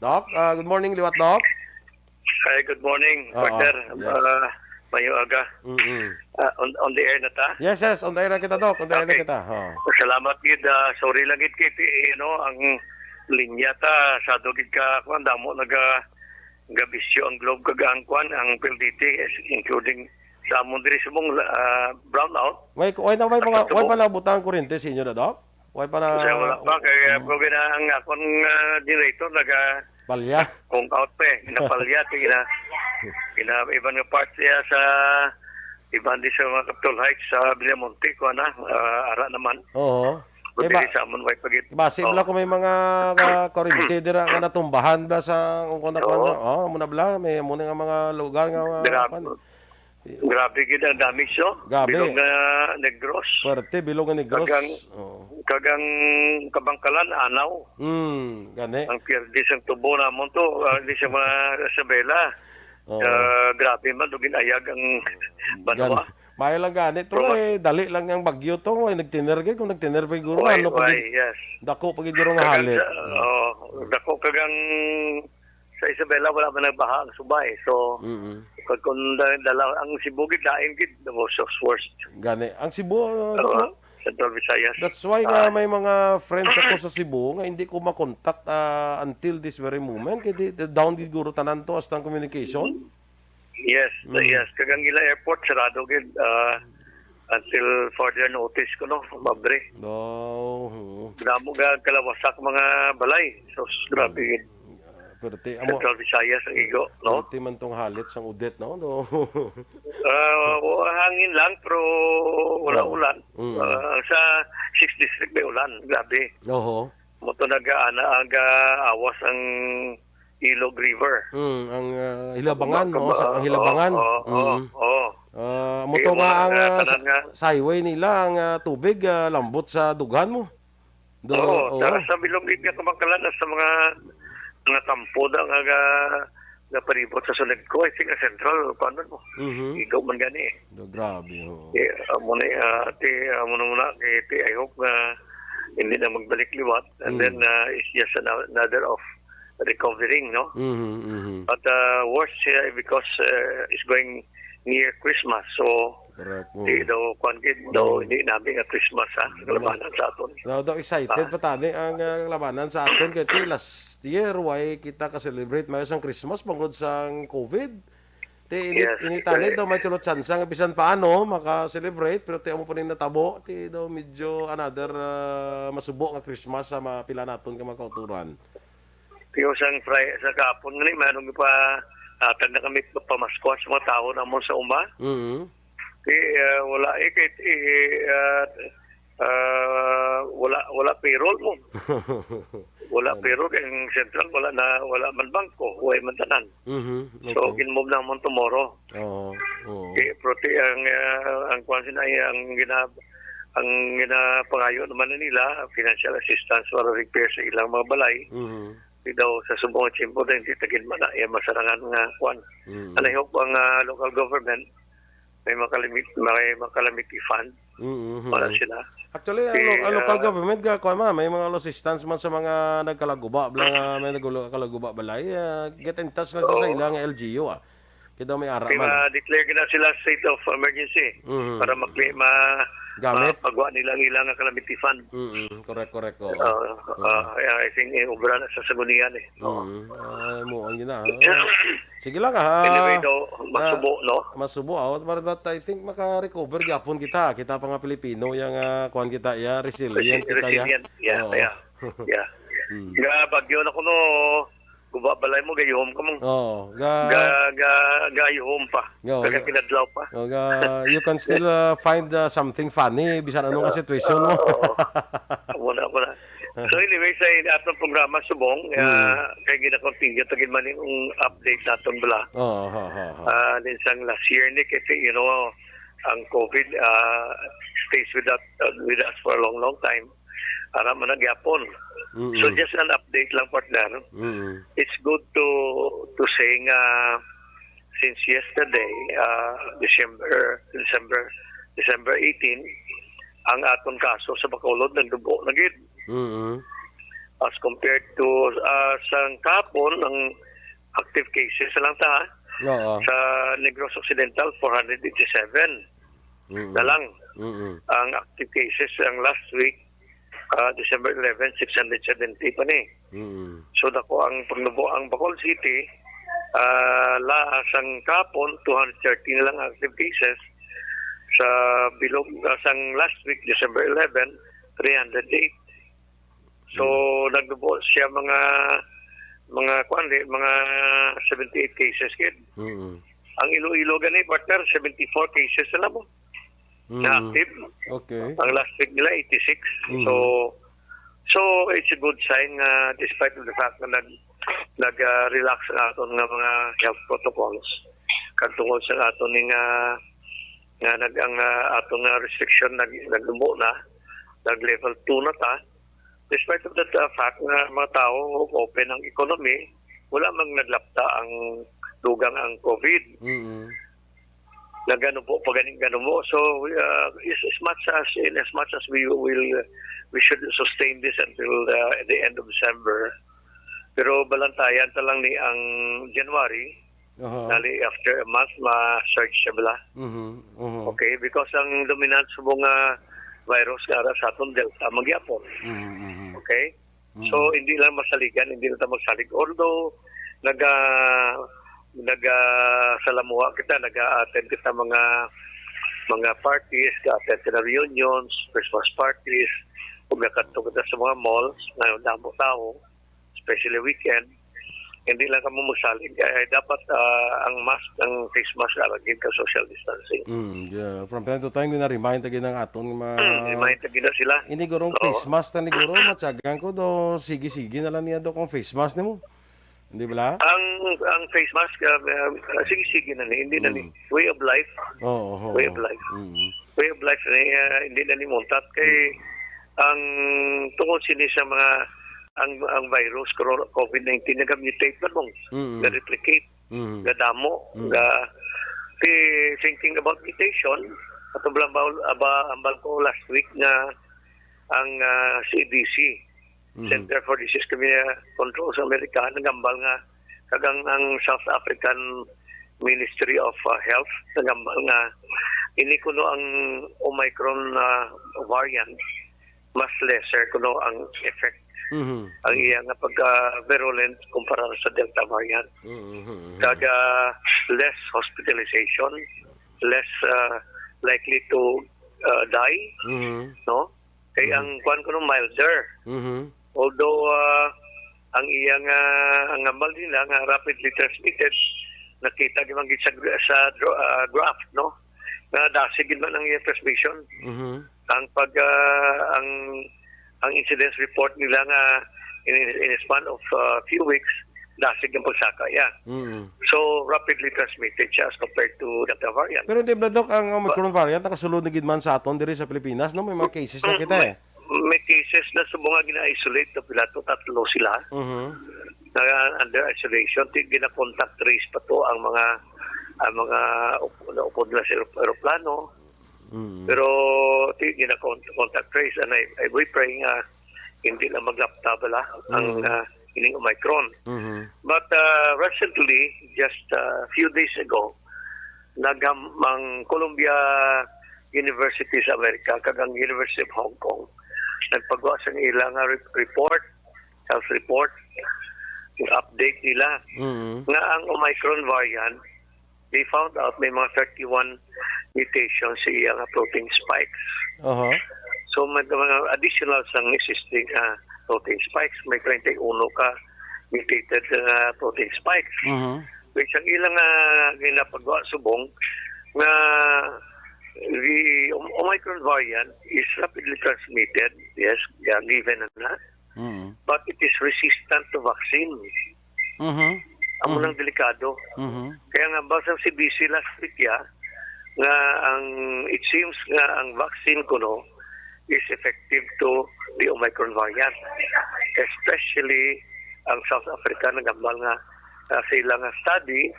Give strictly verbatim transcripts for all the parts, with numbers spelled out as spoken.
Doc. Ah, good morning, liwat, Doc. Hi, good morning, Oo, partner. yes. Ah, mayo aga. Mm-mm. Ah, on, on the air na ta? Yes, yes, on the air na kita, Doc. On the air na Okay. kita. Oh. Salamat gid, ah, sorry lang gid kay, you know, ang linya ta sa dugid ka, kwan, damo naga, gabisyo ang Globe kag ang kwan, ang P L D T, yes, including sa amon diri sa mong, ah, brownout. Way, way na, way At mga, sa way tubo. pa nabutang ang kuryente sa inyo na, Doc? Way pa na Sa wala pa, kay, ah, Mm. pero gina-, ang akon, ah, generator naga Palya. kung out pa eh. Napalya, ti gina-, gina-, iban nga part siya sa iban di sa mga Capitol Heights sa Villamonte, kuha na, ah, ara naman. Oo. Kung Kay ba-, dili sa amon, way pagit. basi Oh. bala kung may mga, ah, kuryente dira nga natumbahan bala sa, kung kuwan na kuwan Oo. sa, oh, muna bala, may muna nga mga lugar nga, ah, Grabe. kuwan. Grabe gid ang damage, no? Grabe. Bilog nga Negros. Puwerte, bilog nga Negros. Kagang, Oo. kagang Kabangkalan, anaw. Mm, gani. Ang pierdis ang tubo namon to, ah, di sa mga Isabela. Oo. Ah, grabe man, dugin ayag ang banwa. Gani. Maayo lang gani to, Pero eh, dali lang ang bagyo to, eh, nagtiner gid, kung nagtiner pa siguro, Why, ano pa why, gid, yes. dako pa gid siguro nga Kagang halit. sa, Mm. oh, dako kagang sa Isabela, wala man nagbaha ang subay. So, Mm-mm. pag kung da-, dala, ang Cebu gid, lain gid, the most of worst. Gani. Ang Cebu, uh, Oo, Doc, no? Central Visayas. That's why nga Ah. may mga friends ako sa Cebu nga hindi ko makontak, ah, until this very moment. Kay di, di, down gid guro tanan to, hasta ang communication. Yes, Mm. yes. Kagang ila airport, sarado gid, ah, until further notice ko, no, mabre. No, oo. Damo ga kalawasak mga balay. So, s-, grabe gid. Ah, pero ti-, amo, Central Visayas ang igo, no? pero ti man tong halit sang Odette, no? No. Ah, wa-, hangin lang, pero wala Oo. ulan. Mm. Ah, sa sixth District may ulan, grabe. Oho. Mo to nag-aana, aga awas ang Ilog River. Mm, ang, ah, Hilabangan, Kuma-, no? Sa, ang Hilabangan. oo, oo, Mm. oo. Ah, mo Eh, to wala nga ang, nga, ah, tanan sa, nga. sa highway nila, ang, ah, tubig, ah, lambot sa dughan mo. Do-, Oo, oo. Tara sa Bilog nga Kabangkalan, sa mga, mga tampo na nga, nga, nga palibot sa sulod ko, I think, ang Central, paano mo? Mhm. Igo man gani eh. Do, grabe, oo. Eh, amo na, ah, ti, amo na muna, eh, ti, I hope nga hindi na magbalik liwat. And Mm. then, ah, it's just ano-, another of recovering, no? Mhm, mhm. But, ah, worse siya because, ah, it's going near Christmas. So, Correct. di Mm. daw, kwan gid, daw, Mm. hindi namin nga Christmas, ha? Mm. Kalabanan sa aton. Daw, daw excited Ah. pa tani ang, ah, labanan sa aton. Kay ti last year, why kita ka-celebrate mayo sang Christmas bangod sang COVID? Ti ini, Yes, ini tani kay daw may tulo tsansa nga bisan paano maka-celebrate, pero ti amo pa ning natabo, ti daw medyo another, ah, masubo nga Christmas sa mapila naton nga mga kauturan. Pero sang Fri-, sa kahapon nga ni, manong pa, atag na kami pamaskwa sa mga tao namon sa uma. Mm. Ti, ah, wala eh, kay, eh, ah, ah, wala, wala payroll mo. Wala Ano? payroll kay ang Central, wala na, wala man bangko, wala man tanan. Mhm, So, okay. ginmove na mo tomorrow. Oo, oo. Kay, pero ti, ang, ah, ang kwan sina, ang gina-, ang ginapangayo naman na nila, financial assistance para repair sa ilang mga balay. Mhm. Di daw sa subong nga tiyempo, dahil di tagin man na, eh, masarangan nga kwan. Mhm. And I hope ang, ah, local government may makalimit, may makalamiti fund Mm, mhm. para sila. Actually, ang Di, lo-, ang local ah, government, ga, kuwan man, may mga assistance man sa mga nagkalaguba, bala nga may nagkalaguba balay, ah, get in touch na sa Oo. ilang L G U, ah. Kita may ara Di man. ma-declare gina sila state of emergency Mhm. para makli-, ma-, Gamit. mapagwa nila ang ilang calamity fund. Mm, correct, correct, oo. Oo, Mm. ah, yeah, I think, eh, obra na sa Sangguniang eh. Oo. Mm, ah, mo, ang gina-, ah. Sige lang, ah. Anyway, daw, Ah, masubo, no? masubo, ah. But, but I think maka-recover gyapon kita. Kita pa nga Pilipino, yang, ah, kuwan kita, ya, resilient Resi-, kita, ya. resilient, yeah, Oo. yeah, yeah. Mm. Nga, bagyo na kuno, guba balay mo, gayuhom ka mo. Oo, ga- Ga-, ga-, gayuhom pa. Oo, Kaya ga- kinadlaw pa. Oo, ga-, you can still, uh, find, uh, something funny, bisan anong Ah, sitwasyon mo. oo. Wala, wala. So anyway, sa in-, atong programa, Subong, Mm. ah, kay gina-continue, tagin man yung update naton bala. Oo, ha, ha, ha. Ah, din sang last year ni, kasi, you know, ang COVID, ah, stays with that, uh, with us for a long, long time. Ara man na gyapon. Mm-mm. So, just an update lang, partner. Mm-mm. It's good to, to say nga, since yesterday, ah, December, December, December eighteen, ang aton kaso sa Bacolod nagdubo na gid. Mm-mm. As compared to, ah, sa kahapon, ang active cases na lang ta, ha? Oo. Sa Negros Occidental, four hundred eighty-seven Mm. na lang. Mm. Ang active cases ang last week, ah, December eleven, six hundred seventy pa ni. Mm. So, dako ang pagnubo ang Bacolod City, ah, la sang kahapon, two hundred thirty na lang active cases. Sa bilog, ah, sang last week, December eleven, three hundred eight. So, nagnubo siya mga, mga, kuwan, di, mga seventy-eight cases, kid. Mm. Ang Iloilo gani, partner, seventy-four cases na lang mo. Mm. Na active. Okay. Ang last week nila, eighty-six. Mm. So, so it's a good sign nga despite of the fact na nag, nag, ah, relax ang aton nga mga health protocols. Kag tungod sa aton ni nga, nga nag, ang, ah, aton nga restriction nag, nagnubo na, nag level two na ta. Despite of that, ah, fact nga mga tao open ang economy, wala mang naglapta ang dugang ang COVID. Mm. Naganubo pa gani, ganubo. So, we, uh, is, as much as, in as much as we will, uh, we should sustain this until, uh, the end of December. Pero balantayan ta lang ni ang January, Aha. Nali after a month, ma-surge siya bala. Mhm. Mhm. Okay, because ang dominant subong nga virus nga ara sa aton, Delta man gyapon. Mhm. Mhm. Okay? Mhm. So, hindi lang masaligan, hindi lang ta magsalig. Although, naga, naga, sa Lamuha kita, naga-attend kita mga, mga parties, ga-attend kita reunions, Christmas parties, ug nakadto kita sa mga malls, nga damo tao, especially weekend, hindi lang kamo magsalig. Kaya dapat, ah, ang mask, ang face mask, ara gid ka social distancing. Mm, yeah. From time to time, gina-remind ta gid ang aton mga Hmm, remind ta gid na sila. Ini gurong Oo. face mask ta ni guro, matyagan ko do, sige-sige na lang niya do kung face mask nimo. Hindi bala? Ang ang face mask, ah, ah, sige-sige na ni, hindi na ni. Mm. Way of life. Oo, oo. Way of life. Mm. Way of life ni, ah, hindi na ni muntat kay ang tungod sini sa mga ang ang virus, corona, COVID nineteen, nag-mutate na mong Mm. na-replicate, Mm. gadamo, Mm. ga, si, thinking about mutation, ato bala ba, aba, ambal ko last week nga ang, ah, C D C, Mm. Center for Disease Control sa Amerika, nagambal nga kag ang, ang South African Ministry of, ah, Health, nagambal nga ini kuno ang Omicron, ah, variant, mas lesser kuno ang effect, Mhm. ang iya nga pagka-virulent kumpara sa Delta variant. Mhm. Kag, ah, less hospitalization, less, ah, likely to, ah, die, Mhm. no? Kay ang kuan kuno milder. Mhm. Although, ah, ang iya nga, ang ambal nila nga rapidly transmitted, nakita gid man gid sa gra-, sa dro-, ah, graph, no? Nga dasig gid man ang iya transmission. Mhm. Ang pag, ah, ang, ang incidence report nila nga in, in a span of, ah, few weeks, dasig ang pagsaka, yeah. Mhm. So, rapidly transmitted siya as compared to Delta variant. Pero di ba, Doc, ang Omicron variant nakasulod na gid man sa aton diri sa Pilipinas, no? May mga cases na kita eh. May cases na subong nga gina-isolate na pila to, tatlo sila. Mhm. Na under isolation, ti gina-contact trace pa to ang mga, ang mga up-, naupod na sa aeroplano. Mhm. Pero ti gina-contact trace, and I, I, we pray nga hindi na maglapta bala ang, Mm. ah, ining Omicron. Mhm. But, uh, recently, just a few days ago, nagam-, ang Columbia University sa Amerika kag ang University of Hong Kong nagpagawa sa ila nga re-, report, health report, yung update nila Mhm. nga ang Omicron variant, they found out may mga thirty-one mutations sa iya nga protein spikes. Aha. So, may mga additional sang existing, ah, protein spikes, may treinta y uno ka mutated nga protein spikes. Mhm. Which ang ilang, ah, ginapagawa subong nga the Om-, Omicron variant is rapidly transmitted. Yes, yeah, given na na. Mhm. But it is resistant to vaccine. Mhm. Amo Mhm. nang delikado. Mhm. Kaya nga, basta si B C last week, ya, nga ang, it seems nga ang vaccine kuno is effective to the Omicron variant. Especially ang South Africa, nagambal nga, ah, sa ilang study,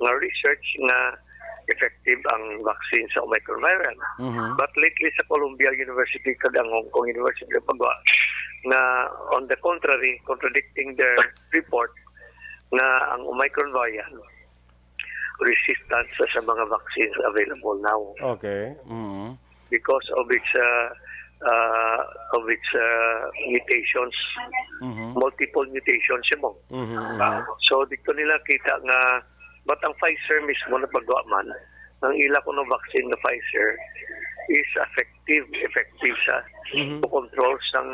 nga research nga effective ang vaccine sa Omicron variant. Mhm. But lately sa Columbia University kag ang Hong Kong University, pagwa, na, on the contrary, contradicting their report na ang Omicron variant resistant sa, sa mga vaccines available now Okay. Mm. because of its uh, uh, of its uh, mutations, Mhm. multiple mutations mo. Mhm, mhm. So dito nila kita nga, but ang Pfizer mismo na pagwa man, ang ila kuno vaccine na Pfizer is effective, effective sa Mhm. to control sang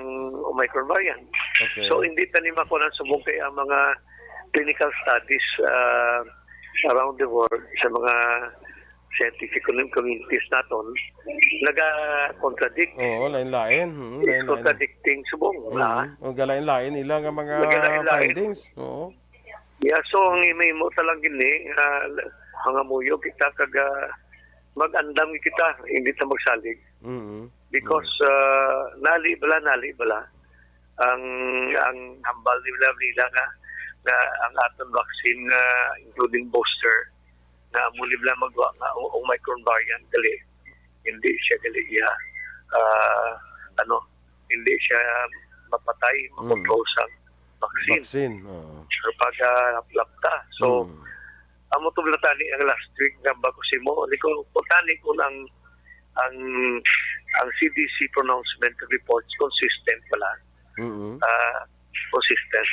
Omicron variant. Okay. So hindi pa ni makuha subong kay ang mga clinical studies uh, around the world sa mga scientific commun- communities naton naga-contradict. Oo, lain-lain. Hmm, It's lain-lain. contradicting subong na. Mm. O, galain-lain ila nga mga Nagalain-lain. findings. Oo. Yeah, so ang imo talang gini nga mga muyo kita kag ah, mag-andam kita, hindi ta magsalig. Mm. Because ah, nali bala, nali bala ang ang hambal nila nila nga nga ang aton vaccine nga including booster nga amo nila magwa nga o- Omicron variant gali hindi siya gali iya ah, ano hindi siya mapatay Mm. makontrol sa vaccine Vaccine. Oo. pero pag ah, lapta so Mm. amo to bala tani ang last week nga bago si mo ni ko kung tani kung ang ang ang C D C pronouncement reports consistent pala Mm. ah consistent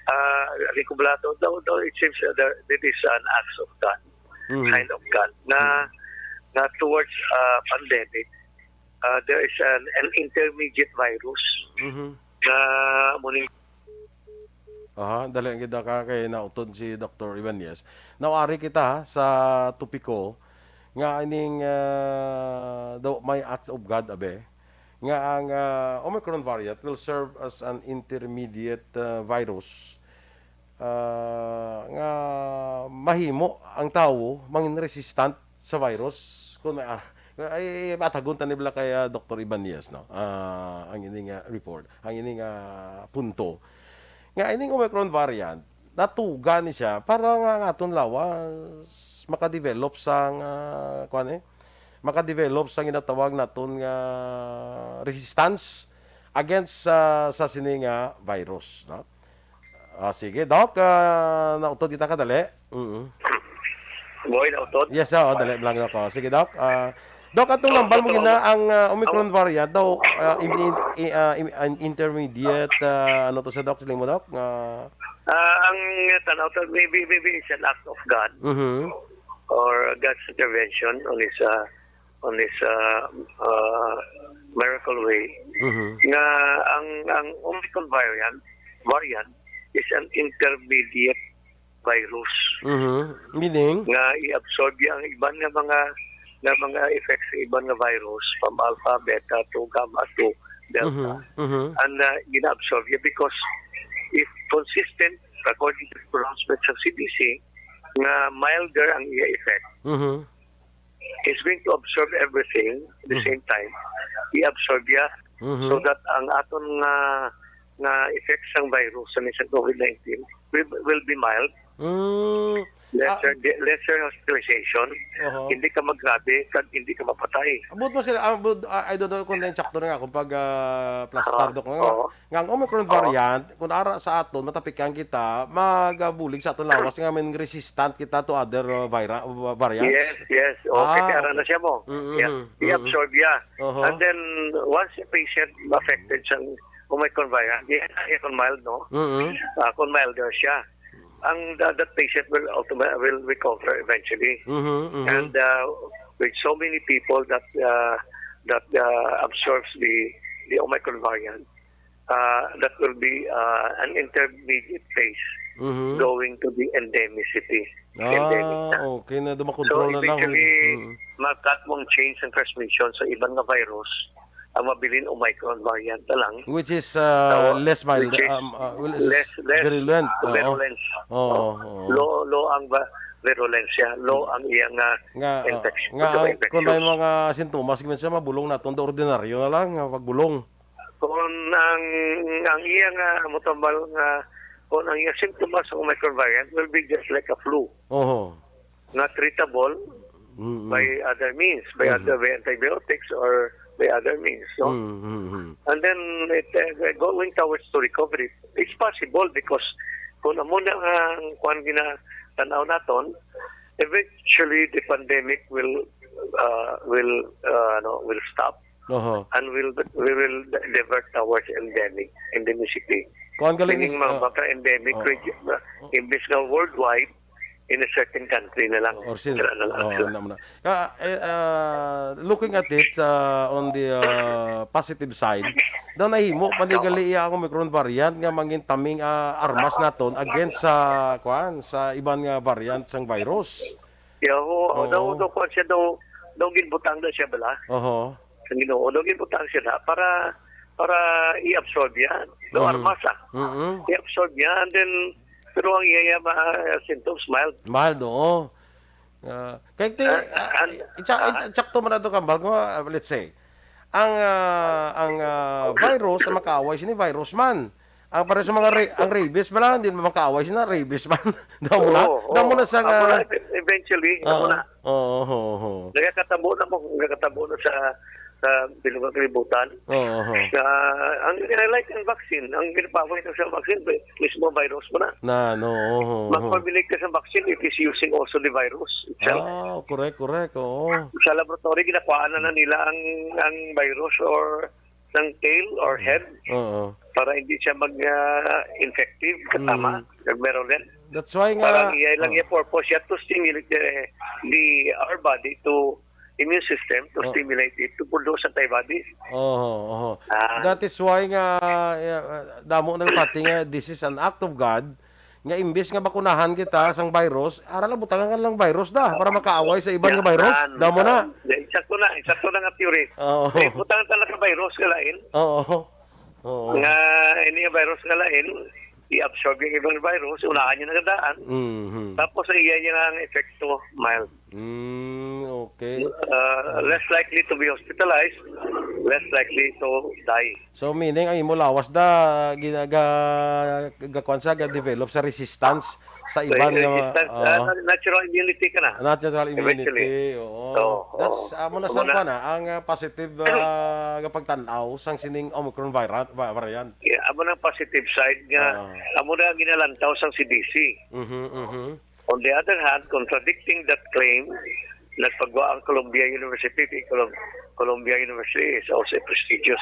ah di ko bala to daw daw it seems that there, it is an act of God Mhm. kind of God na na towards uh, pandemic uh, there is an, an intermediate virus Mhm. na muning Aha, dali ang gid ka kay nautod si Doktor Ibanez. Now ari kita sa topiko nga ining ah, daw may acts of God abe nga ang ah, Omicron variant will serve as an intermediate ah, virus ah, nga mahimo ang tawo mangin resistant sa virus kung may ah, ay matagon ta ni bala kay ah, Doktor Ibanez no ah, ang ini nga report ang ini nga punto nga ining Omicron variant natuga ni siya para nga ang aton lawas makadevelop sang ah, kuan eh makadevelop sang ginatawag naton nga resistance against sa sa sini nga virus no Ah, sige, Doc, ah, nautod kita ka dali. Mm. Boy, nautod? Yes, oo, dali lang ako. Sige, Doc. Ah, Doc, atong Oo, hambal mo oo. gina ang ah, Omicron variant daw ah, in, in, in- ah, in- an intermediate ah, ano to sa Doc, siling mo, Doc? Ah, Ah, ang tanaw to, maybe, maybe it's an act of God mhm. or God's intervention on his uh, on his uh, uh, miracle way Mhm. nga ang ang Omicron variant variant is an intermediate virus Mhm. Meaning? nga i-absorb niya ang iban nga mga nga mga effects sa iban nga virus from alpha, beta to gamma to delta Mhm. Mhm. and uh, gina-absorb niya because if consistent according to the pronouncement sa C D C nga milder ang iya effect Mhm. is going to absorb everything at the Mhm. same time i-absorb niya Mhm. so that ang aton nga nga effects sang virus sa sa COVID nineteen will, will be mild. Mm. Lesser, Ah. de- lesser hospitalization. Oho. Hindi ka maggrabe kag hindi ka mapatay. Abot mo sila, abot, ah, I don't know kung na-insakto na nga, kung pag ah, plastar, Ah, Dok, nga, oo. nga ang Omicron Oo. variant, kung ara sa aton, matapikan kita, magabulig sa aton lawas nga may resistant kita to other uh, vira- uh, variants. Yes, yes. O, Ah, kasi ara okay. na siya mo. Mm-mm. Yeah. Mm-mm. I-absorb niya. Oho. And then, once a patient affected sa Omicron variant, di na siya kung mild, no? Mm-mm. Ah, kung milder siya. Ang the, that patient will automa- will recover eventually. Mm-hmm, mm-hmm. And uh, with so many people that uh, that uh, absorbs the the Omicron variant, uh, that will be uh, an intermediate phase Mm-hmm. going to the endemicity. Endemic Ah, na. okay na. So, Dumakontrol na lang. eventually, Mm. magkat mong change ang transmission sa iban nga virus, ang mabilin Omicron variant na lang. Which is uh, So, less mild, which is um, uh, well, is less, less virulent. Oo. virulence. Oo, Oo. oo. Low, low ang va- virulence siya, low ang iyang uh, Nga, uh, infection. nga Ito ba ang, kung may infection? mga sintomas, gid man siya mabulong naton, do ordinaryo na lang, nga pagbulong. Kung ang, ang iya nga mutambal nga, kung ang iya sintomas sa Omicron variant will be just like a flu, Oho. nga treatable Mm-mm. by other means, by Mhm. other way, antibiotics or by other means, no? Mm, mm, mm. And then, it, uh, going towards to recovery, it's possible because kung amo na ang kuwan ginatanaw naton, eventually the pandemic will, uh, will, uh, ano, will stop. Oho. And will, we will divert towards endemic, endemicity. Kuwan gali ni Meaning, s-, mga ah, baka endemic oo. Region, uh, imbis nga worldwide, in a certain country na lang. Or sin-, Sila na lang oo, sila. Ano mo na. Ah, eh, ah, looking at it, ah, on the, ah, positive side, daw nahimo pa ni Oo. gali iya ang Omicron variant nga mangin taming, ah, armas naton against sa, kuwan, sa iban nga variant sang virus. Yaho, Oo. daw, daw, kuwan siya, daw, daw ginbutang na siya bala. Oho. Sa Ginoo, daw ginbutang siya na para, para i-absorb yan. Daw Mhm. armas, ah. Mm-mm. I-absorb niya, and then, pero ang iya, iya, ma-, symptoms mild. Mild, oo. Ah, kay ti-, Ah, ah, an-, itsa-, ah. It-, tsakto man ato, Kambal, nga, ah, let's say, ang, ah, ang, ah, virus, ang makaaway sini virus man. Ang pares sa mga ra-, ang rabies pala, hindi man makaaway sina rabies man. Damo na, Oo, damo oo. na sa Amo nga na, eventually, amo Oo, na. oo, oo, oo. Nagakatabo na mo, nagakatabo na sa, sa bilog nga kalibutan. Oo, oo. Sa, ang, like ang vaccine, ang ginapaway na sa vaccine, vi-, mismo virus mo na. Na, no, oo, oo. Mag-formulate ka sa vaccine, it is using also the virus itself. Ah, correct, correct, oo. Sa laboratory, ginakuhaan na, na nila ang, ang virus or ng tail or head Oo. para hindi siya mag, ah, infective, katama, Mm. nag-virulent. That's why nga, Parang iya lang oh. yung purpose siya to stimulate the, the, our body to immune system to Oh. stimulate it to produce antibodies. Oho, oho. Ah. That is why nga, uh, damo nagpati nga this is an act of God, nga imbis nga bakunahan kita sang virus, ara lang butangan ka lang virus da para makaaway sa iban nga virus. Yan. Damo na. Yan. Insakto na, insakto na nga theory. Oo. Eh, butangan ta lang ka virus nga lain. Oo. Oo. Nga ini nga virus nga lain, i-absorb yung ibang virus, unahan niya na kadaan. Mhm. Tapos sa iya niya ang epekto, mild. Mm, okay. Uh, less likely to be hospitalized, less likely to die. So, meaning, ang imo lawas da, gina-, ga-, ga-, kuwan sa, ga-develop sa resistance sa Re-, iban nga, resistance, ah, ah, na-, natural immunity ka na. Natural Eventually. immunity, oo. Oo, That's, oo. ah, muna Amo sa na. kuwan, ah, ang, ah, positive, ah, nga pagtan-aw sang sining Omicron vira-, va-, variant. Yeah, amo nang positive side nga, Ah. amo na ang ginalantaw sang C D C. Mhm, mhm. On the other hand, contradicting that claim, nagpagwa ang Columbia University. Ti Colum-, Columbia University is also a prestigious,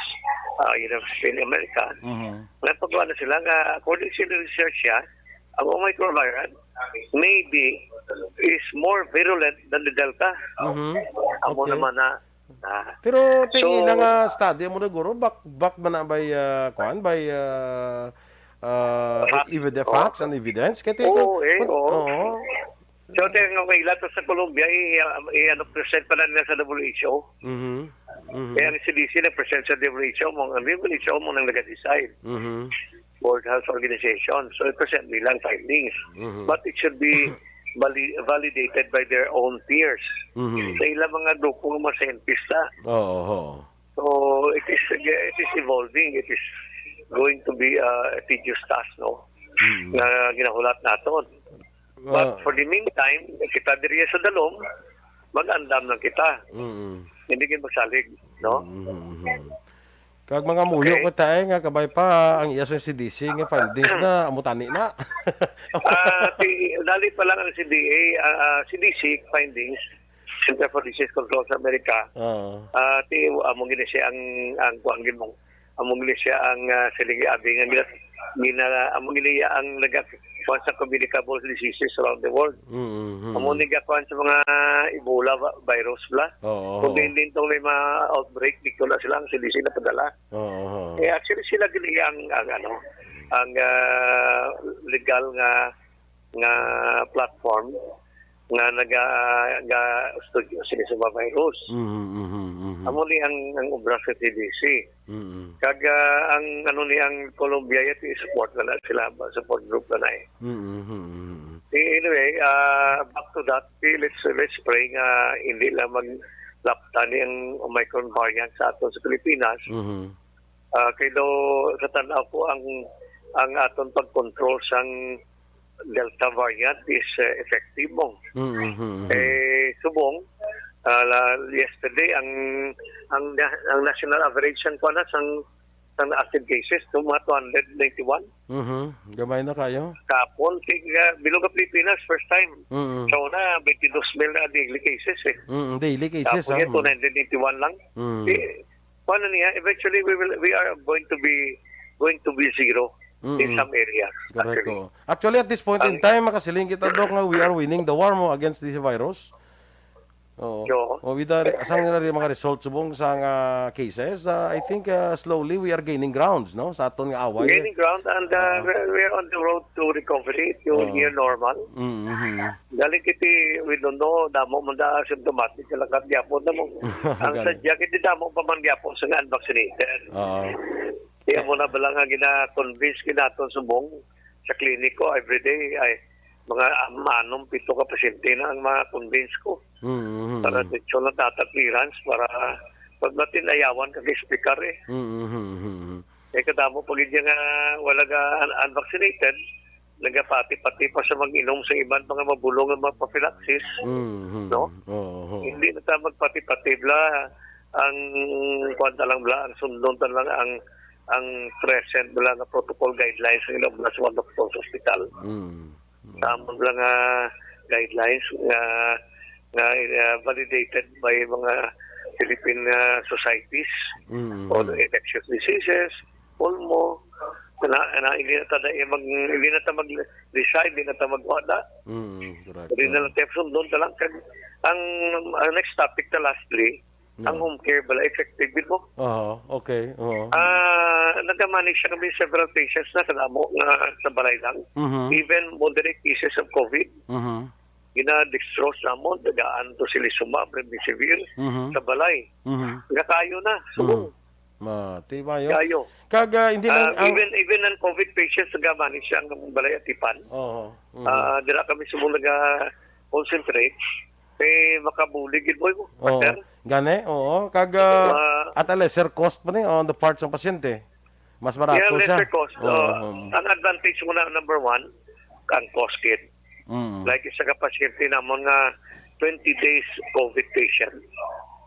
uh, university in America. Mhm. Nagpagwa na sila nga, according sa research siya, ang Omicron variant maybe is more virulent than the Delta. Mhm. Amo Okay. naman na, ah, Pero ti So, ila nga study mo na guro, back, back man na by, ah, kuan, by, ah, ah, Fact. evide-, Oh. facts and evidence? Kaya ti-, Oo, eh, kun-, oo. oo. So, tayo nga may lato sa Colombia, i-, i-, ano, present pa lang nila sa W H O. Mhm. Mhm. Kaya ang C D C na present sa W H O, mo, ang W H O mo nang nag-decide. Mhm. World Health Organization. So, i-present nila ang findings. Mhm. But it should be vali-, validated by their own peers. Mhm. Sa ilang mga grupo ng mga scientista. Oo, oo. So, it is, it is evolving. It is going to be, uh, a tedious task, no? Mhm. Nga ginahulat naton. But Ah. for the meantime, kita diri sa dalom, mag-andam lang kita. Mhm. Hindi kita magsalig, no? Mhm, mhm. Kag mga muyo Okay. ko tayo nga kabay pa ang iya sa C D C nga findings na amo tani na. Ah, ti-, dali pa lang ang C D A, ah, ah, C D C findings, Center for Disease Control sa Amerika. Oo. Ah, ti, amo gini siya ang, ang kuan gid mo. Amo gini siya ang, ah, siling abi nga gina-, gina-, amo gini ang naga-, kuan sa communicable diseases around the world. Mm, mm, Amo mm. ni gakuan sa mga Ebola va-, virus bla. Oo, Kung oo. din din tong may mga outbreak, dito na sila ang C D C na padala. Oo, oo. Eh, actually, sila gini ang, ang ano, ang, ah, legal nga, nga platform nga naga, ga studio sila sa mga virus. Mhm, mhm, mhm. Amo ni ang, ang obra sa C D C. Mhm. Kag, ah, ang ano ni ang Colombia, yati support na na sila, support group na na eh. Mhm, mhm, mhm. Eh, anyway, ah, back to that, eh, let's, let's pray nga hindi lang maglapta ni ang Omicron variant sa aton sa Pilipinas. Mhm. Ah, kay daw sa tanaw ko ang, ang aton pag-control sang Delta variant is, eh, effective mo. Mhm, mhm, mhm. Eh, subong, ah, la-, yesterday ang, Ang na-, ang national average sang kuan na, sang, sang active cases, no, mga two hundred ninety-one. Mhm. Gamay na kayo. Kapon, kay, ah, bilog ang Pilipinas, first time. Mm. Sa una, twenty-two mil na daily cases, eh. Mm, daily cases, Kapon ah. Yan, Mm. two hundred ninety-one lang. Mm. Eh, kuan na niya, eventually, we will, we are going to be, going to be zero in Mm-mm. some areas, Correct, actually. oo. Actually, at this point in Ang time, makasiling kita, Doc, nga we are winning the war mo against this virus. Oo. Yo. O, with the re-, sang na rin mga results subong sa nga cases, ah, I think, ah, slowly we are gaining grounds, no? Sa aton nga away. Gaining ground and, uh, Ah. we're, we're on the road to recovery, to Oo. near normal. Mm-hmm. Galing kiti, we don't know, damo man da symptomatic nga lakat gyapon na mo. Ang Galing. sadya kiti damo pa man gyapon sa nga unvaccinated. Oo. Kaya mo na bala nga gina-convince gid naton subong sa kliniko everyday ay mga manom pito ka pasyente na ang ma-convince ko. Mm-hmm. Para diretso na data clearance para pag matin ayawan kag explicar eh. Mm-hmm. Eh, kadamo pa gid nga wala ga un-, unvaccinated, nagapati-pati pa sa mag-inom sa iban pa nga mabulong nga mga prophylaxis, Mm-hmm. no? Oo. Hindi na ta magpati-pati bla ang kuwan ta lang bla, ang sundon ta lang ang, ang present bla nga protocol guidelines nga bla sa mga doktor sa ospital. Mm. Sa amon lang nga guidelines nga, nga, uh, validated by mga Philippine, uh, societies Mm. on infectious diseases, pulmo, na, na, hindi na ta na, mag, hindi na ta mag-decide, hindi na ta magwada. Mm, correct. Hindi na lang tayo sundon ta lang. Kag ang, ang next topic na lastly, Mm. ang home care bala effective gid mo. Oo, okay. Oo. Ah, nag-manage siya kami several patients na kadamo nga sa balay lang. Mhm. Even moderate cases of COVID, Mhm. gina-dextrose namon, tagaan tocilizumab, remdesivir, Mhm. sa balay. Mhm. Nga kayo na, subong. Mhm. Ma, timayo. Kayo. Kag, ah, hindi lang Ah, ang even, even ang COVID patients, nag-manage siya ang balay Atipan. Oo. Mhm. Ah, dira kami subong naga-concentrate. Eh, makabulig gid, boy, mo, Oo. partner. Gani, oo. Kag, ah, Ma- at a lesser cost pa ni on the part sa pasyente. Mas barato Yeah, siya. lesser cost. Oo, Oo. um. Ang advantage mo na, number one, ang cost gid. Mm. Like, isa ka pasyente namon nga twenty days COVID patient.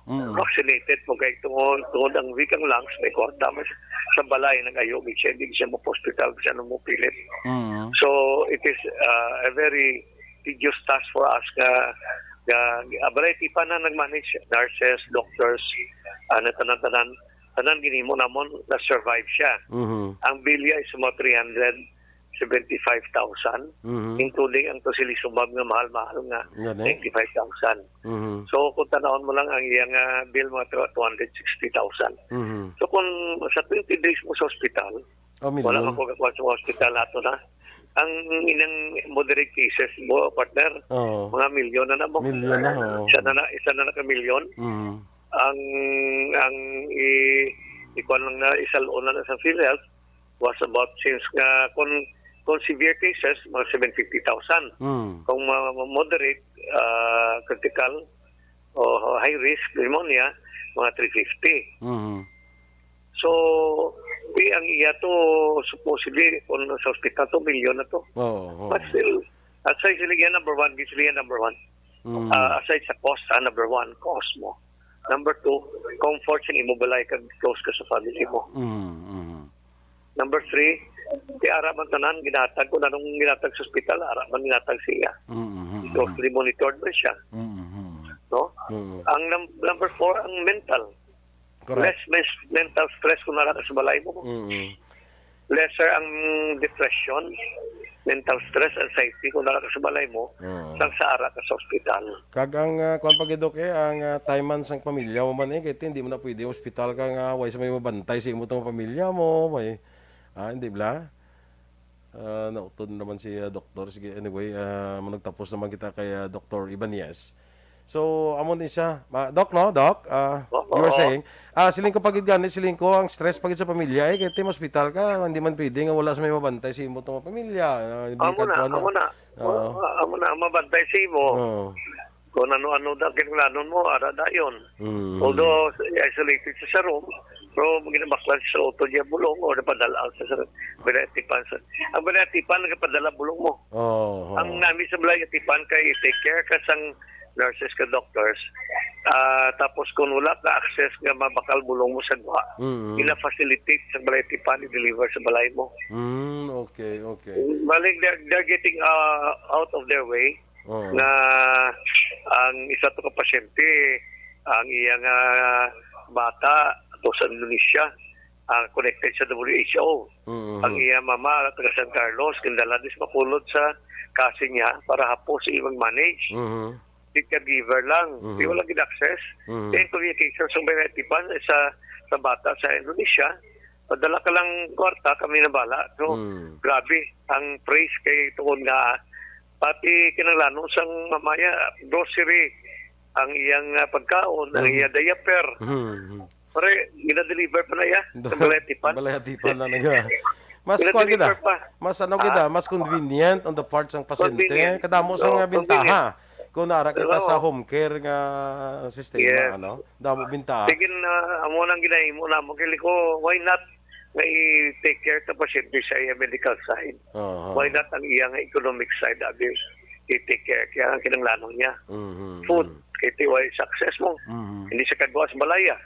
Mm. Vaccinated po kay tungod, tungod ang weak ang lungs, may kwarta man siya. Sa balay, nag-ayo gid siya, hindi siya mo-hospital, siya nang mupilit. Mm. So, it is, uh, a very tedious task for us nga, nga, ah, balay Atipan na nag-manage, nurses, doctors, ano, tanan-tanan, tanan ginimo namon, na-survive siya. Mhm. Ang bilya is mga three hundred seventy-five thousand, Mhm. including ang tocilizumab nga mahal-mahal nga Gani. ninety-five thousand. Mhm. So, kung tanawon mo lang ang iyang, ah, bill, mga two hundred sixty thousand. Mhm. So, kung sa twenty days mo sa ospital, Oh, wala milyon. man ko kakuha sa ospital nato na. Ang inang moderate cases mo, partner, Oo. mga milyon na na mo. Milyon na, oo. Isa na na, isa na na ka milyon. Mhm. Ang, ang i-, ikuan lang na, isalon na na sa PhilHealth, was about, since nga kung, kung severe cases, mga seven fifty thousand. Mm. Kung ma-, ma-, moderate, ah, critical, o high risk pneumonia, mga three fifty. Mhm. So, di ang iya to, supposedly, kung sa ospital to, milyon na to. Oo, oo. But still, aside sila yan, number one, di sila yan, number one. Mm. Ah, aside sa cost, ah, number one, cost mo. Number two, comfort sa imo balay kag close ka sa family mo. Mm, mm. Number three, di ara man tanan ginatag, kung anong ginatag sa ospital, ara man ginatag siya. Mm, mm, mm. Closely monitored man siya. Mm, mm. No? Mm. Ang num-, number four, ang mental. Correct. Less mes-, mental stress kung ara ka sa balay mo. Mm. Lesser ang depression, mental stress, anxiety kung ara ka sa balay mo, Oo. sang sa ara ka sa ospital. Kag ang, ah, kuwan pa gid, Dok, eh, ang, ah, time man sang pamilya mo man, eh, kay hindi mo na pwede ospital ka nga way sa may mabantay sa imo tong pamilya mo, may, ah, hindi bla? Ah, nautod naman si, ah, Doktor. Sige, anyway, ah, manugtapos naman kita kay, ah, Doktor Ibanez. So, amo ni siya. Ma-, Doc, no? Doc, ah, Oo. you were saying, ah, siling ko pa gid gani, siling ko, ang stress pa gid sa pamilya, eh, kay tim hospital ka, hindi man pwede nga wala sa may mabantay sa imo tong pamilya. Ah, hindi Amo ka na, kuwan na. amo na. Oo. Oo, amo na, ang mabantay sa imo. Oo. Kung ano-ano na kinahanglanon mo, ara dayon. Mm. Although isolated sa, sa room, pero ginabaklan sa auto niya bulong o napadala sa, sa Balay Atipan. Sa, ang Balay Atipan nagapadala bulong mo. Oo. Ang nami sa Balay Atipan kay take care ka sang nurses, kag doctors. Ah, tapos kung wala ka access nga mabakal bulong mo sa gwa, Mm. ila-facilitate sa balay tipan, i-deliver sa balay mo. Mm, okay, okay. Balik, they're, they're getting, ah, out of their way Oo. nga ang isa to ka pasyente, ang iyang, ah, bata ato sa Indonesia, ah, connected sa W H O. Mm-hmm. Ang iya mama, taga San Carlos, gindala dis Bacolod sa cousin niya para hapos sa imong manage. Mm-hmm. Di caregiver lang. Mm-hmm. Di wala gid access. Mm-hmm. Then communication sa mga tipan sa, sa bata sa Indonesia, padala ka lang kwarta, kami na bala. So, Mm. grabe ang praise kay tungod nga pati kinahanglanon sang mamaya, grocery, ang iyang, ah, pagkaon, ang Mm. iya diaper. Mm-hmm. Pare, gina-deliver pa na iya. Sa Balay Atipan. Balay Atipan na nga. Mas kuwan Gina-deliver kita. pa. Mas ano Ah. kita, mas convenient on the part sang pasyente. Convenient. Kadamo sa Oo, nga bintaha. Convenient. Kung nara kita Oo. sa home care nga sistema, Yes. ano? Damo bintaha. Sige na, amo nang ginahimo namo. Kili ko, why not nga i-take care sa pasyente sa iya medical side? Aha. Why not ang iya nga economic side, abi? I-take care. Kaya ang kinanglanon niya. Mhm, Food, mhm. Kay ti way success mo. Mhm. Hindi sa kagwas balaya.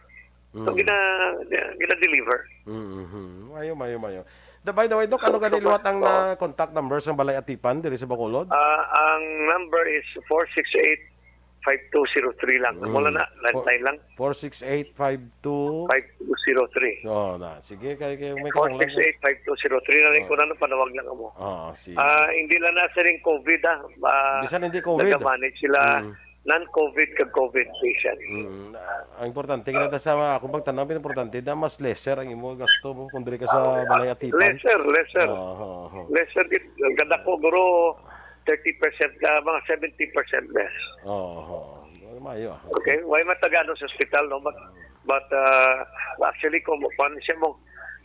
So, Mm. gina-, gina-deliver. Mm-hmm. Mayo, mayo, mayo. Da-, by the way, Doc, ano So, gani so, liwat ang, oh. ah, contact number sa Balay Atipan diri sa Bacolod? Ah, ang number is four six eight, five two zero three lang. Mm. Wala na, landline lang. Four six eight, five two. Five two zero three. Oh, na. Sige, kay, kay may Four six eight, five two zero three lang. Oh. Kung ano, panawag lang mo. Oh, sige. Ah, hindi lang na siring COVID, ah. Ah, Bisan hindi COVID. nagamanage sila. Mm. Non-COVID kag COVID patient. Mm, ah, ang importante, kinata sa akong pagtanaw, ang importante na mas lesser ang imo gasto mo kung diri ka sa Balay Atipan. Lesser, lesser. Oo, oo, oo. Lesser gid. Ang kadako, guro, thirty percent ka, mga seventy percent less. Oo, oo. Mayo, ah. Okay? Why matagano sa ospital, no? But, but, uh, actually, kung kuwan siya mo,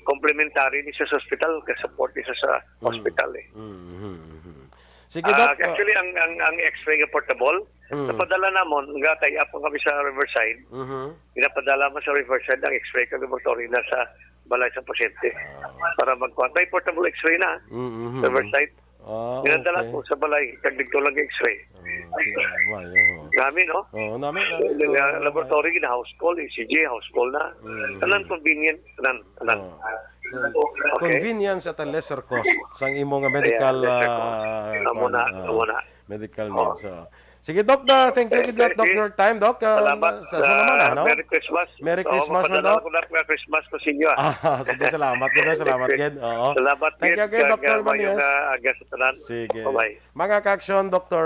complementary ni siya sa ospital, ka-support ni siya sa Mm. ospital, eh. Mm, mhm, mhm. Sige, Ah, Doc, uh, actually, ang, ang, ang X-ray nga portable, Mm. Napadala namon, nga tie-up kami sa Riverside. Mhm. Ginapadala mo sa Riverside ang X-ray kag laboratory na sa balay sa pasyente. Ah. Para magkuha. May portable X-ray na. Mm, mhm. Riverside. Ah, Ginadala okay. ko sa balay, kag dito lang X-ray. Ah, sige, mayo. Nami, no? Oo, nami, nami. Yung, uh, Oo, laboratory, gina-house call, E C G, house call na. Mm. Tanan convenient, tanan, tanan. Oo. So, Okay. convenience at a lesser cost sang imo nga medical, Yeah, lesser cost. ah, Amo na, kuwan, ah, amo na. medical Oo. needs. So, sige, Doc, da, thank you, Thank, Doc, thank Doc, you. your time, Doc. Ah, Salamat. sa, sa Ah, naman, ah, no? Merry Christmas. Merry Oo, Christmas, mapadala Doc. ko na nga Christmas ko sa inyo, ah. Ah, sige, salamat, gid, salamat, Thank you. gid. Oo. Salamat, Thank gid, you, gid, kag, Doctor ah, mayong, Manias. ah, aga sa tanan. Sige. Bye-bye. Mga ka-aksyon, Doctor